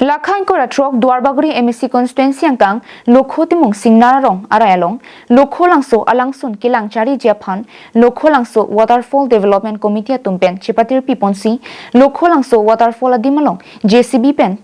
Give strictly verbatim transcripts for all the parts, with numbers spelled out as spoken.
Lakha ingkoi ra throk Duarbagori M A C constituency angkang Lokho Timung Singnar arong arai along Lokho Langso alangsun kelang chariji aphan Lokho Langso Waterfall Development Committee atum pen chepatirpi ponsi Lokho Langso Waterfall adim along J C B pen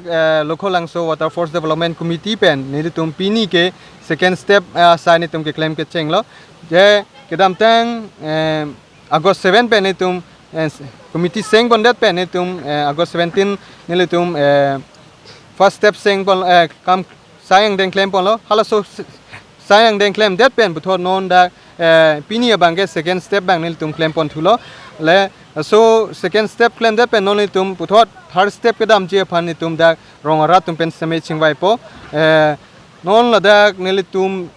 Eh, Lokho Langso Waterfalls Development Committee pen nelitum pini ke second step, eh, asai nelitum keklem kechenglo. Je kedamtang, eh, August seven pen nelitum, eh, committee seng pondet pen nelitum, eh, August seventeen nelitum, eh, first step seng pon, eh, kam sai angdeng klem ponlo. Halaso s-, sai angdeng klemdet pen puthot non dak, eh, pini abang ke second step abang nelitum klem pon thulo. Laso second step klemdet pen non nelitum puthot third step kedamji aphan nelitum dak rong arat atum pen seme chingvaipo. Eh, non ladak nelitum,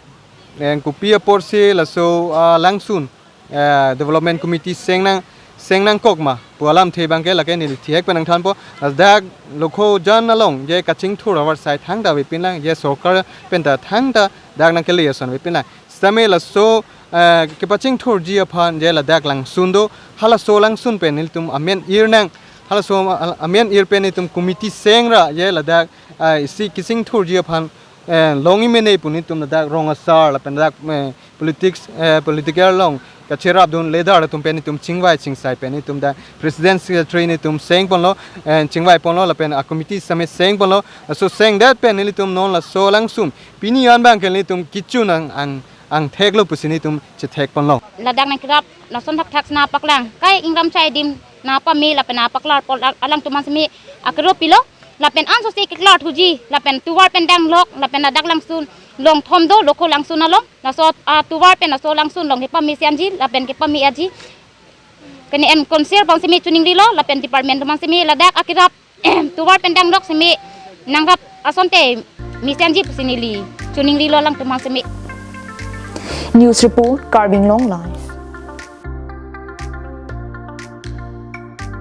eh, kopi aporsi laso, ah, langsun, eh, Development Committee seng nang, seng nangkok ma pu alamthe abang ke lake neli thihek pen nangthanpo. Ladak Lokhojan along je kachingthur avarsai thangta avepinlang, je sorkar penta thangta dak nangkele ason avepinlang. Sitame laso, eh, kepachingthurji aphan je ladak langsun do, halaso langsun pen nelitum amen ir nang, halaso, ah, amen ir pen nelitum committee seng ra je ladak, ah, isi kachingthurji aphan, eh, long imene pu nelitum ladak rong asar lapen ladak, eh, politics, eh, political along kacherapdun leader atum pen nelitum chingvai chingsai pen nelitum dak president secretary nelitum seng ponlo, eh, chingvai ponlo lapen a-committee seme seng ponlo. Laso sengdet pen nelitum non laso langsun pini an abang ke nelitum kechun ang, ang, angtheklo pusi nelitum chethek ponlo. Ladak nangkerap lason thakthak sina paklang kai ingram chai adim nangpame lapen nangpaklarpo, la-, alangtum an seme akero pilo. Lapen ansose keklar thuji, lapen tovar pen danglok, lapen ladak langsun longthom do, Lokho langsun along. Laso, ah, tovar pen laso langsun along kepamesen ji, lapen kepame aji. Kene M Council abang seme choningrilo, lapen department abang seme ladak akerap tovar pen danglok seme nangrap asonte mesenji pusi neli choningrilo alangtum an seme. News report, Karbi Anglong Live.